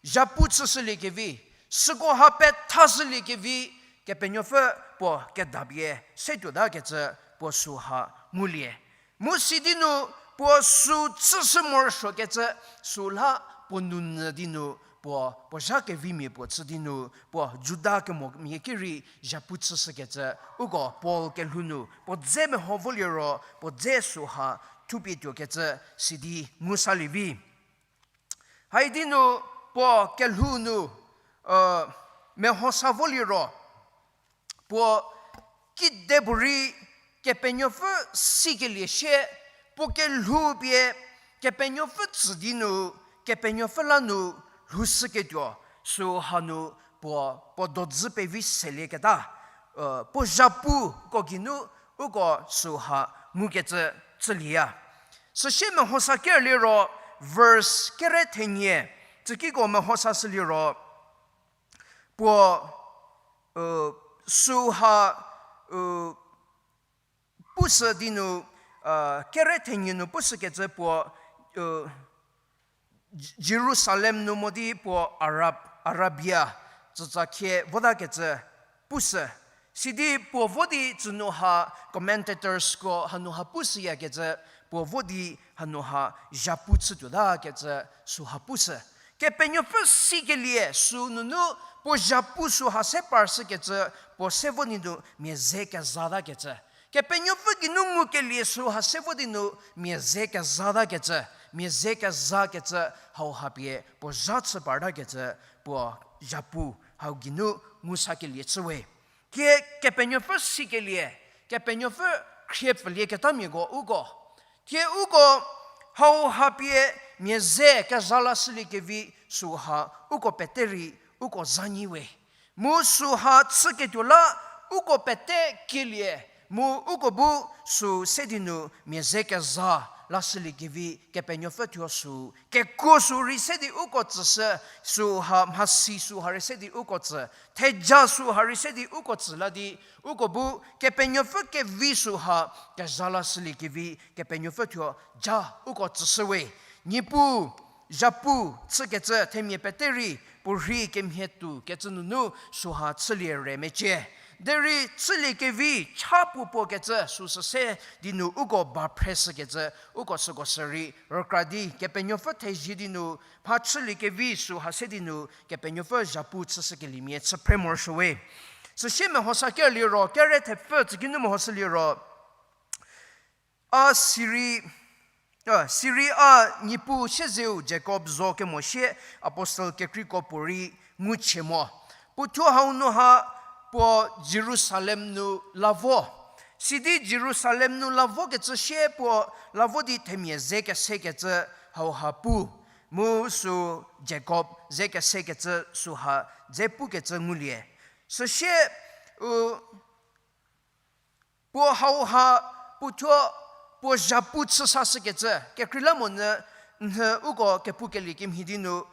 zhapu chüshüliekevi, süko ha pethashüliekevi, Kepenuopfü puo kedapie se tuotakecü puo süha ngulie. Mu sidi nu puo sü chüshü morosuokecü, süla puo nounyü di nu puo, puo zha kevimia puo chü di nu puo Juda kemomia ki rei zhapu chüshükecü, uko Paul kelhou nu puo dze meho voliro puo dze süha thupie tuokecü sidi ngu salie vi. Haidi nu puo kelhou nu mehosa voliro, puo kidepuorei Kepenuopfü sikelie sie, puo kelhou pie Kepenuopfü tsü di nu, Kepenuopfü la nu lhoushüketuo, süha nu puo, puo dodzü pevi selieketa, puo zhapuko geinu uko süha ngukecü chülieya. Süsie mehosa ker liro, verse kere thenie, tsükiko mehosa süliro, puo, süha, pusü di nu, kere thenie nu pusükecü puo, J-, Jerusalem nu mo di puo Arab-, Arabia tsütsa khie votakecü pusü. Sidi puo vo di tsünu ha commentatorsko hanu ha pusüyakecü, puo vo di hanu ha zhapu chütuotakecü süha pusü. Kepenuopfü sikelie sünunu puo zhapu süha se parshükecü, puo se vo di nu mia ze kezatakecü. Kepenuopfü geinu ngukelie süha se vo di nu mia ze kezatakecü, mia ze kezakecü hauha pie puo zha chü partakecü, puo zhapu hau geinu ngu sakelie chüwe. Thie Kepenuopfü sikelie, Kepenuopfü khrie pfülieketamiako uko. Thie uko hauha pie mia ze keza lashüliekevi süha uko pete rei uko za nyi we. Mu süha chüketuo la uko pete kielie, mu uko bu sü se di nu mia ze keza lashüliekevi Kepenuopfü thuo sü kekuo sü rei se di uko tsüshü, süha mhasi süha rei se di uko tsü, theja süha rei se di uko tsü la di, uko bu Kepenuopfü kevi süha keza lashüliekevi Kepenuopfü thuo ja uko tsüshü we. Niepuu, zhapu chükecü themia pete rei puo rhei kemhie tuokecü nunu süha chülie re mecie. Derei chüliekevi cha puo puokecü süsü se di nu uko ba phreshükecü, uko süko sürei rükra di Kepenuopfü thezie di nu mha chüliekevi süha se di nu Kepenuopfü zhapu chüshükeliemia chü phre morosuo we. Süsie mehosa ker liro, kere thepfü tsüki nu mehoshü liro, a sirei, a, sirei a Niepuu siezeu Jakob zo kemo sie apostel kekreiko puorei nguchie mo. Puo thuo hau nu ha puo Jerusalem nu la vo. Sidi Jerusalem nu la vokecü sie puo la vo di themia ze kesekecü hauha pu. Mu sü Jakob ze kesekecü süha dze pukecü ngulie. Süsie, u, puo hauha, puo thuo, puo zhapu chü sashükecü, kekreilamonyü, nhü uko kepukelie kemhie di nu,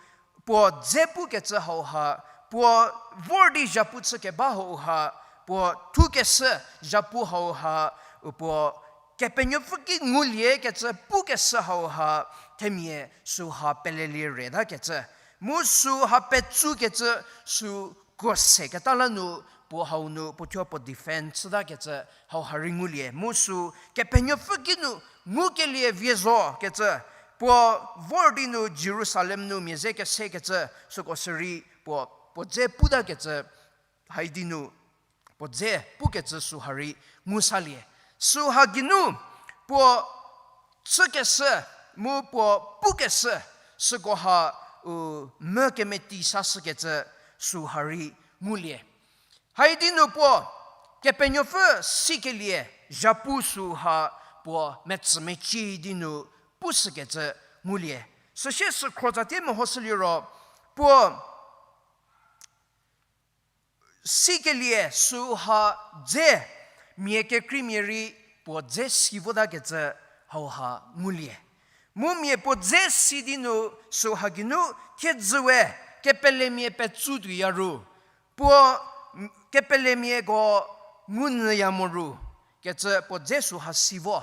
puo dze pukecü hauha, puo vor di zhapu chükeba hauha, puo thukeshü zhapu hauha, u puo Kepenuopfü ki nguliekecü pukeshü hauha, themia süha pelelie retakecü. Mu süha petsukecü sü kuo seketa la nu, puo hau nu puo thuo puo defend chütakecü hauha rei ngulie. Mu sü Kepenuopfü ki nu ngukelie vie zokecü, puo vor di nu Jerusalem nu mia ze kesekecü süko sürei puo, puo dze putakecü, hai di nu puo dze pukecü süha rei ngu salie. Süha geinu puo chükeshü, mu puo pukeshü, süko ha, u, mü kemeti sashükecü süha rei ngulie. Hai di nu puo Kepenuopfü sikelie zhapu süha puo metsümecie di nu pushükecü ngulie. Süsie sükhro tsatie mehoshü liro, puo sikelie süha dze mia kekreimia rei puo dze si votakecü hauha ngulie. Mu mia puo dze si di nu süha geinu thiedzü we kepelemia petsu tuoya ru, puo kepelemiako ngunyüya mo ru, kecü puo dze süha si vo.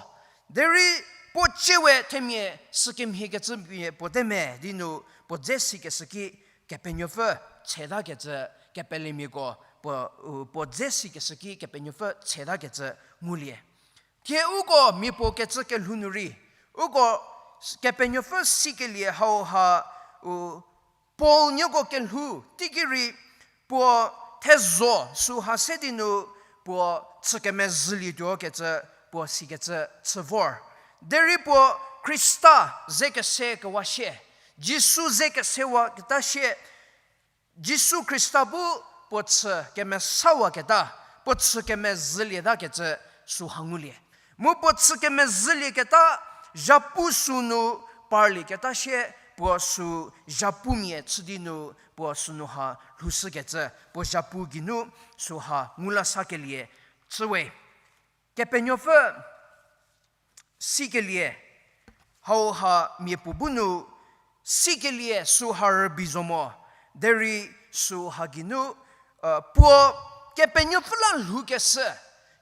Derei puo cie we themia sükemhiekecü mia puo te me di nu puo dze sikeshü ki Kepenuopfü tshetakecü, kepelemiako puo, u, puo dze sikeshü ki Kepenuopfü tshetakecü ngulie. Thie uko mia puo kecü kelhou nu rei, uko s-, Kepenuopfü sikelie hauha, u, Paul nieko kelhou teiki rei puo thezho süha se di nu puo chü kemezhülietuo kecü puo sikecü chü vor. Derei puo Khrista ze kese kewa sie, Jisu ze kesewaketa sie, Jisu Khrista bu puo chü kemesawaketa, puo chü kemezhülietakecü süha ngulie. Mu puo chü kemezhülieketa, zhapu sünu parlieketa sie, puo sü zhapumia chü di nu puo sünu ha lhoushükecü, puo zhapu geinu süha ngu la sakelie chüwe. Kepenuopfü sikelie hauha mia puo bu nu sikelie süha rübei zo mo, derei süha geinu, puo Kepenuopfü la lhoukeshü,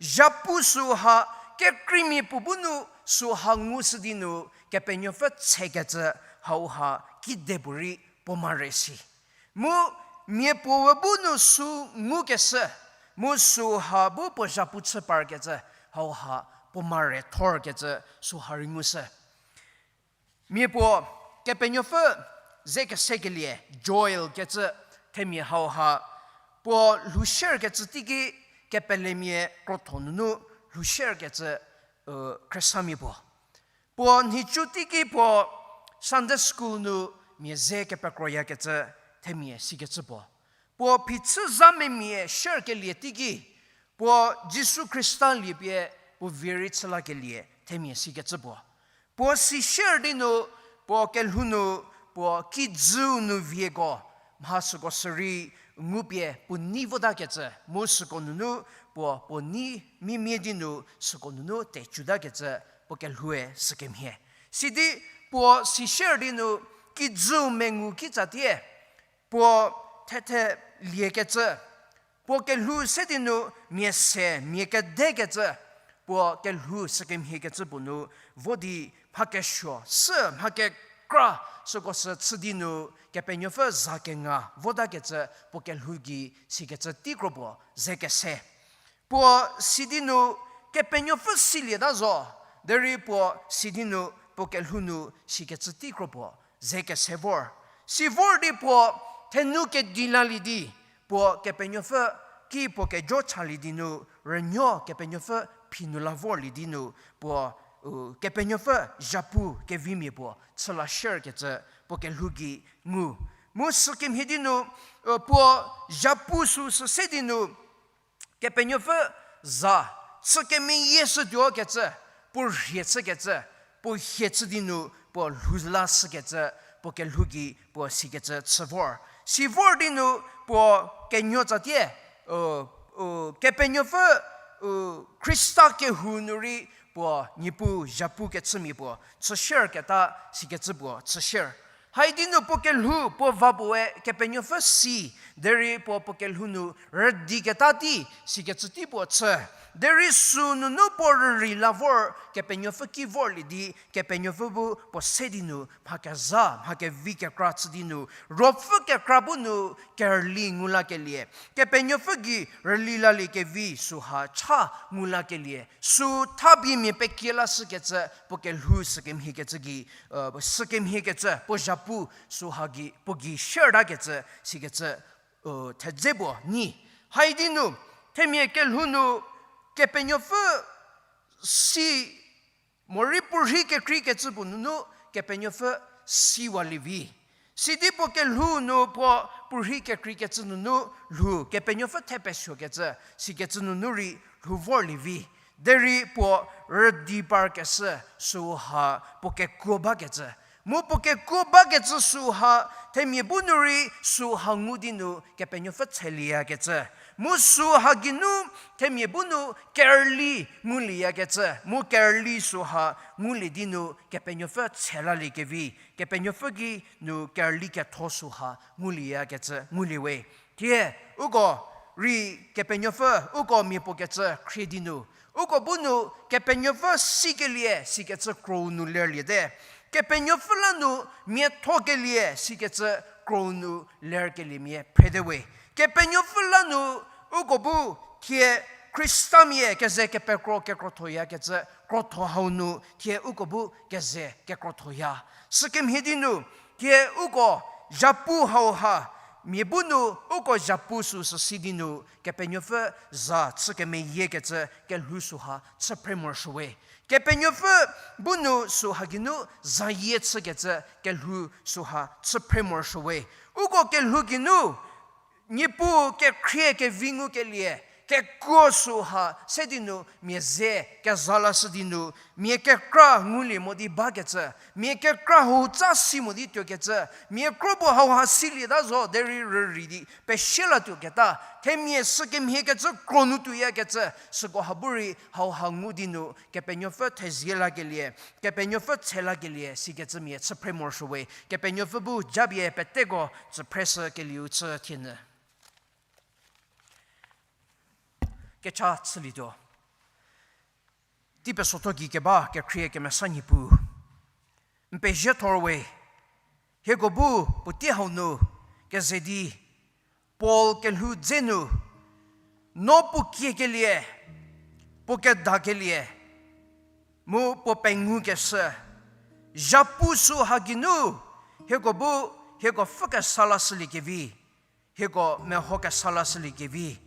zhapu süha kekreimia puo bu nu süha ngushü di nu Kepenuopfü tshekecü hauha kidepuorei puo mare si. Mu mia puoe bu nu sü ngukeshü, mu süha bu puo zhapu chü parkecü hauha puo mare thorkecü süha rei ngushü. Mia puo Kepenuopfü ze kesekelie Joel kecü themia hauha puo lhoushükecü teiki kepelemia krotho nunu lhou sherkecü, khristanmia puo. Puo nhicu teiki puo Sunday school nu mia ze kepekroyakecü themia sikecü puo. Puo phichü za memia sherkelie teiki, puo Jisu Khrista liepie puo vie rei chü lakelie themia sikecü puo. Puo si sher di nu, puo kelhou nu, puo kijüu nu vieko, mha süko sürei ngupie puo nei votakecü, mu süko nunu, puo, puo nei mimie di nu, süko nunu tecutakecü, puo kelhoue sükemhie. Sidi puo si sher di nu, kijüu mengu kitsatie, puo thethe liekecü, puo kelhou se di nu mia se, mia kedekecü, puo kelhou sükemhiekecü puo nu, vo di mha kesuo, sü mha kekra, süko sü chü di nu, Kepenuopfü za kenga votakecü, puo kelhou gei sikecü teikro puo ze kese. Puo si di nu Kepenuopfü silieta zo, derei puo si di nu puo kelhou nu sikecü teikro puo ze kese vor. Si vor di puo thenu kedi lalie di, puo Kepenuopfü ki puo kejo chalie di nu, rünuo Kepenuopfü phi nu la vorlie di nu, puo, u, Kepenuopfü zhapu kevimia puo chü la sherkecü puo kelhou gei ngu. Mu sükemhie di nu, u, puo zhapu süu sü se di nu, Kepenuopfü za chü kemeyie shütuokecü, puo rhie chükecü, puo hie chü di nu puo lhou la shükecü, puo kelhou gei puo sikecü chü vor. Si vor di nu puo kenuo tsatie, u, u, Kepenuopfü, u, Khrista kehou nu rei puo Niepuu zhapu kechümia puo chü sherketa sikecü puo chü sher. Hai di nu puo kelhou puo va puoe Kepenuopfü si, derei puo puo kelhou nu rüdiketa tei sikecü tei puo chü. Derei süu nunu puo rürei la vor Kepenuopfü ki vorlie di, Kepenuopfü bu puo se di nu mha kezha, mha kevi kekra chü di nu, ruopfü kekra bu nu kerüli ngu lakelie, Kepenuopfü gei rüli lalie kevi süha cha ngu lakelie, süu tha bie mia pekie la shükecü puo kelhou sükemhiekecü gei, u, sükemhiekecü puo zhapu süha gei puo gei shertakecü sikecü, u, thedze puo nyi. Hai di nu, themia kelhou nu Kepenuopfü si morei puorhi kekreikecü puo nunu Kepenuopfü siwalie vi. Sidi puo kelhou nu puo puorhi kekreikecü nunu lhou Kepenuopfü thepesuokecü, sikecü nunu rei lhou vorlie vi. Derei puo rüdi parkeshü süha puo kekuo bakecü. Mu puo kekuo bakecü süha themia bu nu rei süha ngu di nu Kepenuopfü tselieyakecü. Mu süha geinu themia bu nu kerüli ngulieyakecü. Mu kerüli süha ngulie di nu Kepenuopfü tselalie kevi, Kepenuopfü ki nu kerüli ketho süha ngulieyakecü ngulie we. Thie uko rei Kepenuopfü uko mia puo kecü khrie di nu, uko bu nu Kepenuopfü sikelie sikecü krou nu lerliete. Kepenuopfü la nu miathokelie sikecü krou nu lerkeliemia phrete we. Kepenuopfü la nu uko bu thie Khristamia keze kepekro kekrothoyakecü krotho hau nu thie uko bu keze kekrothoya. Sükemhie di nu, thie uko zhapu hauha, mia bu nu uko zhapu süu sü si di nu, Kepenuopfü za chü kemeyiekecü kelhou süha chü phre morosuo we. Kepenuopfü bu nu süha geinu zayie chükecü kelhou süha chü phre morosuo we. Uko kelhou geinu Niepuu kekhrie kevi ngukelie, kekuo süha se di nu mia ze keza lashü di nu, mia kekra ngulie mo di bakecü, mia kekra hau tsa si mo di tuokecü, mia kro puo hauha silieta zo derei rürei di pesie latuoketa, themia sükemhiekecü krou nu tuoyakecü, süko ha bu rei hauha ngu di nu, Kepenuopfü thezie lakelie, Kepenuopfü tse lakelie sikecümia chü phre morosuo we. Kepenuopfü bu japie peteko tsü phreshü kelieu chü thienyü. Kecha chülietuo. Tei pesotho gei keba kekhrie kemesa Niepuu, n pezie thor we. Hieko bu puotei hau nu keze di Paul kelhou dze nu, no puo kiekelie, puo kedakelie, mu puo pengukeshü, zhapu süha geinu, hieko bu, hieko pfhü kesa lashüliekevi, hieko meho kesa lashüliekevi,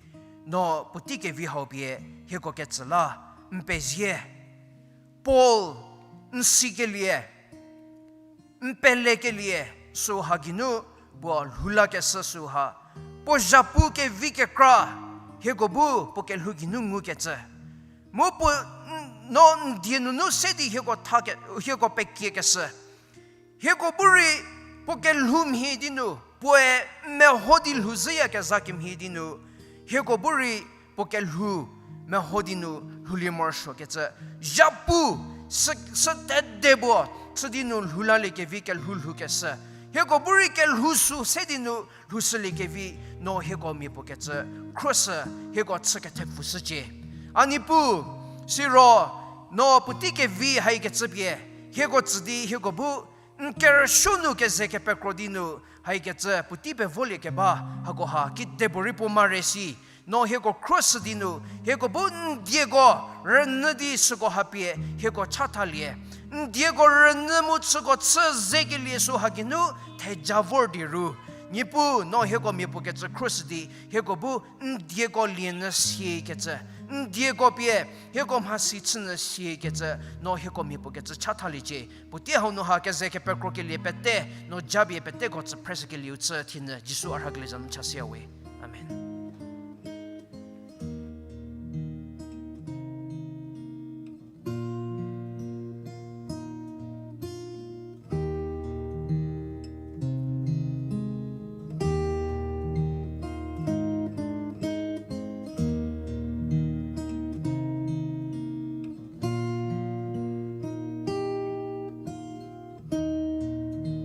no puotei kevi hau pie, hieko ketsü la, n pezie. Paul n sikelie, n pelekelie süha geinu puo lhoulakeshü süha, puo zhapu kevi kekra, hieko bu puo kelhou geinu ngukecü. Mu puo n-, no n die nunu se di hieko tha ke-, hieko pekiekeshü. Hieko bu rei puo kelhou mhie di nu, puoe meho di lhou zhüyakezha kemhie di nu, hieko bu rei puo kelhou meho di nu lhoulie morosuokecü. Zhapu sü, sü tede puo chü di nu lhoulaliekevi kelhou lhoukeshü. Hieko bu rei kelhou sü se di nu lhoushüliekevi no hieko mia puo kecü khruoshü, hieko chü kethepfushücie. A Niepuu, siro no puotei kevi haikecü pie hieko tsü di hieko bu n kerüsuo nu keze kepekro di nu haikecü puotei pevolie keba, hakoha kedipuorei puo mare si. No hieko khruoshü di nu, hieko bu n dieko rünyü di süko ha pie hieko chathalie. N dieko rünyü mu chüko chü zekelie süha geinu theja vor di ru. Niepuu, no hieko mia puo kecü khruoshü di, hieko bu n dieko lienyü siekecü, n dieko pie hieko mhasi chünyü siekecü, no hieko mia puo kecü chathaliecie. Puotei hau nu ha keze kepekrokelie pete, no japie peteko tsü phreshükelieu chü thinyü Jisu a rhakelie za nu chashüyawe. Amen.